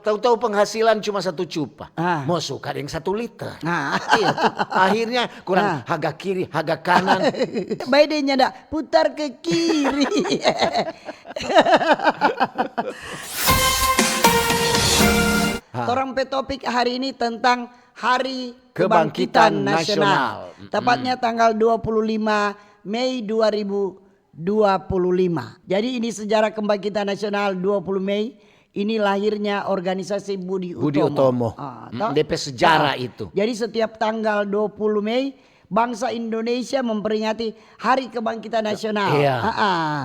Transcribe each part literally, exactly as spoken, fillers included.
Tahu-tahu penghasilan cuma satu cupa. Ah. Mo suka deng satu liter. Ah. Iya, tuh. Akhirnya kurang Ah. haga kiri, haga kanan. Bae deh nyanda putar ke kiri. Torang pe topik hari ini tentang Hari Kebangkitan Kebangkitan Nasional. Nasional. Tepatnya tanggal dua puluh lima Mei dua ribu dua puluh lima. Jadi ini sejarah kebangkitan nasional dua puluh Mei, ini lahirnya organisasi Budi Utomo. Budi Utomo. Ah, Mm, toh? depe sejarah Ah, itu. Jadi setiap tanggal dua puluh Mei, bangsa Indonesia memperingati Hari Kebangkitan Nasional. Iya. Ah, ah.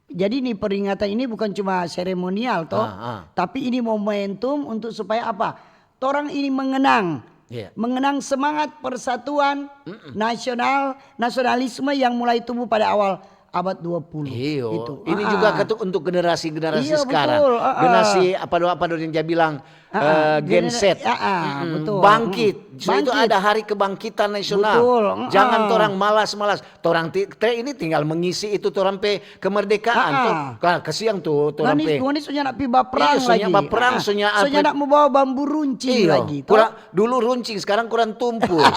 Jadi ini peringatan ini bukan cuma seremonial toh, Ah, ah. tapi ini momentum untuk supaya apa? Torang ini mengenang, Iya. mengenang semangat persatuan nasional, nasionalisme yang mulai tumbuh pada awal abad dua puluh. Iyo, Itu. ini Ah, juga ah. katu untuk generasi-generasi Iya, sekarang. Betul. Ah, ah. Generasi apa do apa do yang dia bilang Ah, ah. eh, Gen Gener- Z. ah, ah, Mm-mm. betul. Bangkit. Mm. So itu Bangkit. Ada hari kebangkitan nasional. Betul. Ah, Jangan ah. Torang malas-malas. Torang ti- te- ini tinggal mengisi itu torang pe kemerdekaan Ah, toh. ah. Ka- Kasiang tuh torang Ngoni, pe. ngoni so nyanda pi baprang Iya, so lagi. nyanda baprang, Ah, so nyanda so apa- nyanda mo bawa bambu runcing Iyo, lagi. Toh? Kurang, dulu runcing, sekarang kurang tumpul.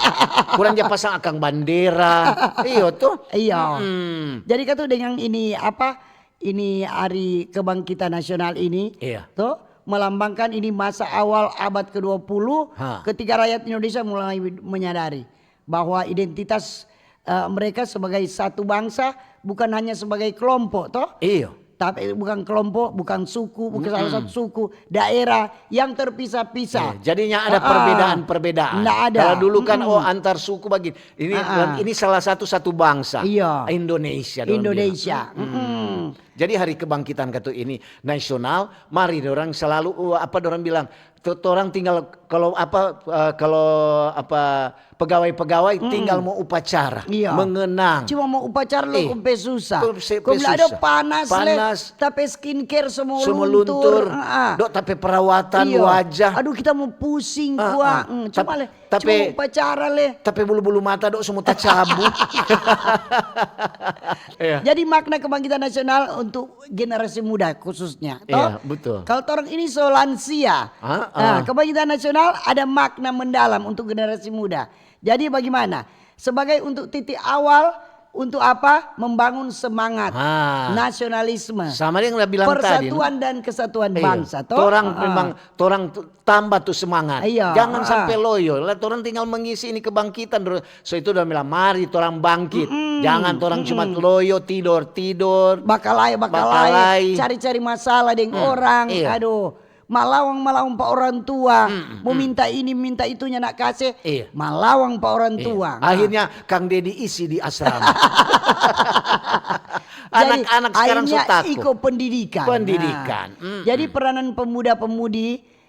Kurang dia pasang akang bandera. Iyo tuh. Iya. Mm-mm. Jadi katu dengan ini apa? Ini hari kebangkitan nasional ini, Iya. toh melambangkan ini masa awal abad kedua puluh, Ha. ketika rakyat Indonesia mulai menyadari bahwa identitas eh, mereka sebagai satu bangsa, bukan hanya sebagai kelompok, toh? Iyo. Tapi bukan kelompok, bukan suku, bukan salah satu suku, daerah yang terpisah-pisah. Iya, jadinya ada Ah, ah. perbedaan-perbedaan. Nggak ada. Kalau dulu kan Mm-mm. oh antar suku bagi ini Ah, ah. ini salah satu satu bangsa. Iya. Indonesia. Dorang Indonesia. bilang. Mm-mm. Jadi hari kebangkitan katu ini nasional, mari dorang selalu uh, apa dorang bilang, to- torang tinggal kalau apa eh, kalau apa pegawai-pegawai tinggal mau upacara, Iya. mengenang. Cuma mau upacara lo Eh, kong pe susah. kong se- Kong pe ada susah. panas le, Panas. Tapi skincare semua Semua luntur. luntur. Ah. Dok, tapi perawatan Iya. wajah. Aduh, kita mau pusing Ah, gua. ah. Mm, Tap- cuma le, tapi- cuma mau upacara le. Tapi bulu-bulu mata dok semua tacabu. Iya. Jadi makna kebangkitan nasional untuk generasi muda khususnya, toh? Iya, betul. Kalau orang ini so lansia, Ah, nah, ah. kebangkitan nasional ada makna mendalam untuk generasi muda. Jadi bagaimana? Sebagai untuk titik awal untuk apa? Membangun semangat Ah. nasionalisme, Sama yang dia bilang tadi, persatuan dan kesatuan Iya. bangsa, toh? Torang Ah, ah. memang torang tu- tambah tu semangat. Iya, Jangan ah, sampai ah. loyo. Lah torang tinggal mengisi ini kebangkitan. Dor- So itu udah bilang mari torang bangkit. Jangan torang cuma loyo tidor-tidor. Bakalai, bakalai, Bakalai. Cari-cari masalah deng Hmm, orang. iya. Aduh, malawang-malawang pa orang tua. Mau minta ini, minta itu, nyanda kase. Iya. Malawang pa orang Iya. tua. Nah. Akhirnya Kang Dedi isi di asrama. Jadi, Anak-anak sekarang so akhirnya tako. iko pendidikan. Pendidikan. Nah, Mm-mm. Jadi peranan pemuda-pemudi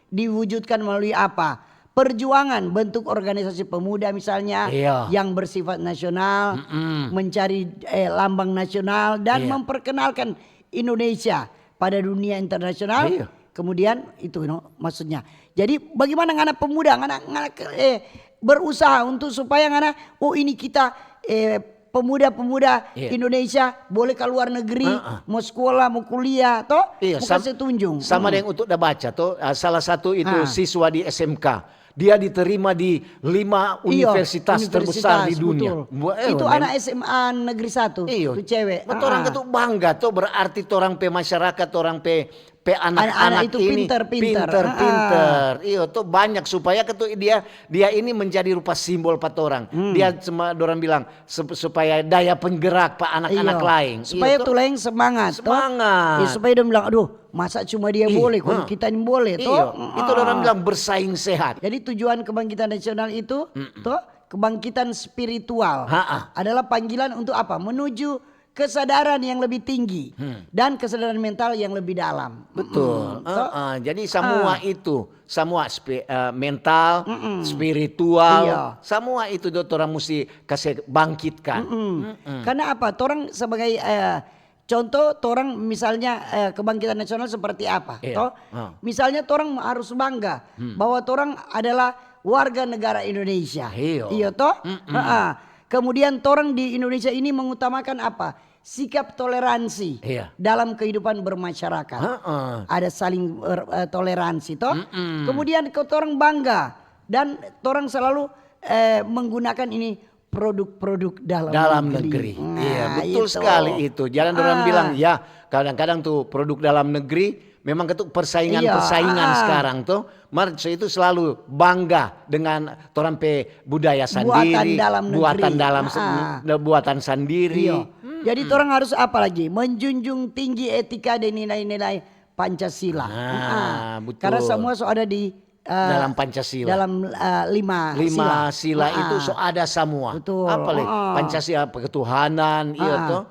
diwujudkan melalui apa? Perjuangan bentuk organisasi pemuda misalnya Iya. yang bersifat nasional, Mm-mm. mencari eh, lambang nasional dan Iya. memperkenalkan Indonesia pada dunia internasional. Iya. Kemudian itu no, maksudnya. Jadi bagaimana ngana pemuda, ngana, ngana ke- eh, berusaha untuk supaya ngana, oh ini kita eh, pemuda-pemuda Iya. Indonesia boleh ke luar negeri, Heeh. mau sekolah, mau kuliah, toh? Iya, Mau sam- kasih tunjung. Sama Hmm. dengan untuk da baca toh, ah, salah satu itu Ah. siswa di S M K. Dia diterima di lima Iya, universitas, terbesar di universitas, dunia. Betul. Buat- eh, Itu men- anak S M A negeri satu, Iyo. itu cewek. Betul, orang Ah. itu bangga tuh, berarti orang pe masyarakat, orang pe pe Anak-anak anak-anak itu ini pinter-pinter. Pinter-pinter. Ah. Iyo tuh banyak supaya ketu dia dia ini menjadi rupa simbol pa torang. Hmm. Dia cuma dorang bilang sup- supaya daya penggerak pa anak-anak Iyo. lain. Supaya Iyo, tuh. Tuh lain semangat, toh? Semangat. Ya, supaya dia bilang, aduh, masa cuma dia Ih, boleh, kalau huh. kita ini boleh, Iyo, toh? itu orang bilang bersaing sehat. Jadi tujuan kebangkitan nasional itu, toh, kebangkitan spiritual Ha-ah. adalah panggilan untuk apa? Menuju kesadaran yang lebih tinggi Hmm. dan kesadaran mental yang lebih dalam. Betul. Mm-mm, toh? Heeh. Jadi semua Ah. itu, semua spi- eh, mental, Mm-mm. spiritual, Iya. semua itu tuh orang mesti kasih bangkitkan. Mm-mm. Mm-mm. Karena apa? Orang sebagai eh, contoh, orang misalnya eh, kebangkitan nasional seperti apa? Iya. Toh? Ah. Misalnya orang harus bangga Hmm. bahwa orang adalah warga negara Indonesia. Iya. Iya toh? Mm-mm. Heeh. Kemudian orang di Indonesia ini mengutamakan apa? sikap toleransi Iya. dalam kehidupan bermasyarakat. Heeh. Ada saling ber- eh, toleransi toh. Mm-mm. Kemudian torang bangga dan torang selalu eh, menggunakan ini produk-produk dalam, Dalam negeri. Nah, Iya, betul itu. Sekali itu. Jangan orang Ah. Bilang, ya, kadang-kadang tuh produk dalam negeri memang ketuk persaingan-persaingan Iya, ah. Sekarang tuh. Mar so itu selalu bangga dengan torang pe budaya sendiri, Buatan dalam negeri. buatan dalam se- Ah. buatan sendiri. Iya. Jadi orang harus apa lagi? Menjunjung tinggi etika dan nilai-nilai Pancasila. Nah, Ah. Betul. Karena semua so ada di eh, Dalam Pancasila. Dalam eh, lima, Lima sila Ah. itu so ada semua. Betul. Apa lagi? Ah. Pancasila, ketuhanan, iya Ah. toh.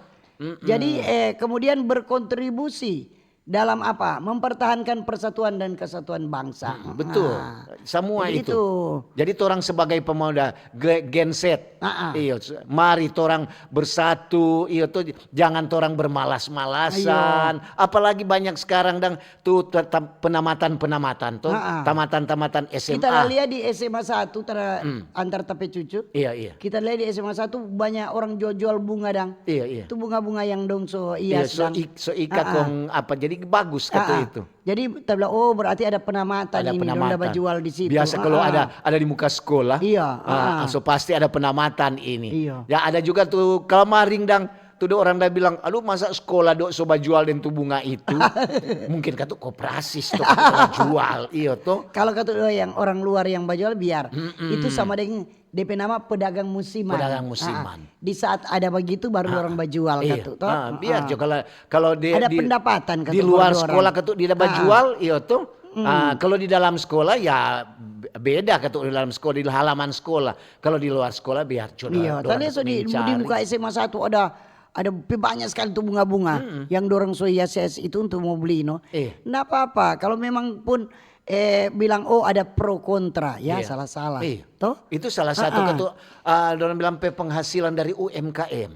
Jadi eh, kemudian berkontribusi dalam apa? Mempertahankan persatuan dan kesatuan bangsa. Hmm, betul. Ah. Semua Jadi itu. itu. Jadi orang sebagai pemuda ge- Gen Z. Ah, ah. Iyo, mari orang bersatu, iyo tuh jangan orang bermalas-malasan. Apalagi banyak sekarang dang tuh te- tem- penamatan-penamatan tuh, Ah, ah. Tamatan-tamatan S M A. Kita lihat di S M A satu tera- Hmm. antar tapi cucu. Iya, iya. Kita lihat di S M A satu banyak orang jual-jual bunga dang. Iya, iya. Itu bunga-bunga yang dong so Iya, hias so, dang. ik, so ika Ah, ah. kong apa jadi bagus kata Ah, ah. Itu. Jadi kita bilang, oh, berarti ada penamatan Ada ini dong penamatan. Ada jual di situ. Biasa Ah, kalau ah. ada ada di muka sekolah, Iya, ah, ah. So pasti ada penamatan ini. Iya. Ya ada juga tuh kalamaring dang tuh do orang dah bilang, aduh masa sekolah do so bajual deng tu bunga itu. Mungkin katu koperasi stok jual, iyo toh. Kalau katu do yang orang luar yang bajual biar itu sama deng depe nama pedagang musiman. Pedagang musiman. Ah, di saat ada begitu baru orang bajual Iya. Katu toh. Ah, biar Ah. Jo kalau kalau di, Ada di, pendapatan katu di luar baru sekolah orang. Katu dia bajual, iyo toh. Ah, kalau di dalam sekolah ya beda Katu di dalam sekolah, di halaman sekolah. Kalau di luar sekolah biar Jo Iya, dorang tadi Katu so di, di mencari. Muka S M A satu ada ada pe- banyak sekali tu bunga-bunga yang dorang so hias-hias itu untuk mo beli no. Iya. Nda apa-apa kalau memang pun eh, bilang oh ada pro kontra ya Iya. Salah-salah. Iya. Toh? Itu salah satu Ah, ah. Katu ah, dorang bilang pe penghasilan dari U M K M.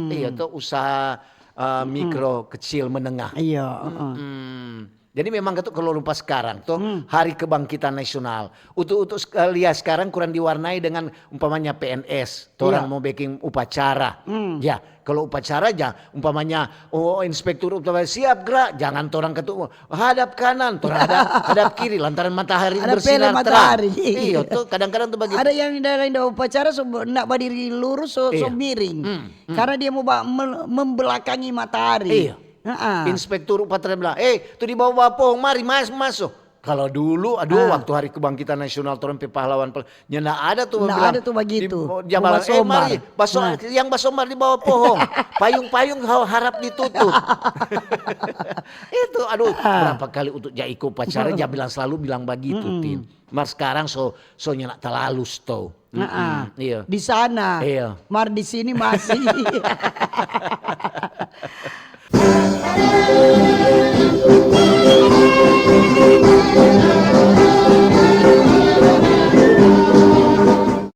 Iya toh usaha ah, mikro kecil menengah. Iya, heeh. Hmm. Jadi memang Katu kalau lupa sekarang toh Hari Kebangkitan Nasional. Untuk untuk sek- lihat sekarang kurang diwarnai dengan umpamanya P N S, torang Iya. Mau bikin upacara. Hmm. Ya, kalau upacara aja umpamanya oh inspektur upacara siap gerak, jangan torang Katu hadap kanan, torang hadap, hadap kiri lantaran matahari Ada bersinar pele terang. matahari. Iya toh kadang-kadang tuh begitu. Ada yang lain upacara so nda badiri lurus so, so Iya. miring. Karena dia mau ba- mel- membelakangi matahari. Iya. Heeh. Inspektur upacara bilang, eh tu di bawah-bawah pohon mari mas maso. Kalau dulu, aduh Ah. waktu hari kebangkitan nasional torang pe pahlawan, pel- nyanda ada tuh Nda bilang, ada tuh begitu. di- Mau dia bilang, eh basombar. Mari, baso, Nah. Yang basombar di bawah pohon, payung-payung ha- harap ditutup. Itu, aduh, Ah. Berapa kali untuk ja iko upacara, ja bilang selalu bilang begitu, Tin. Mar sekarang so so nyanda talalu sto. Heeh. Iya. Di sana. Iya. Mar di sini masih.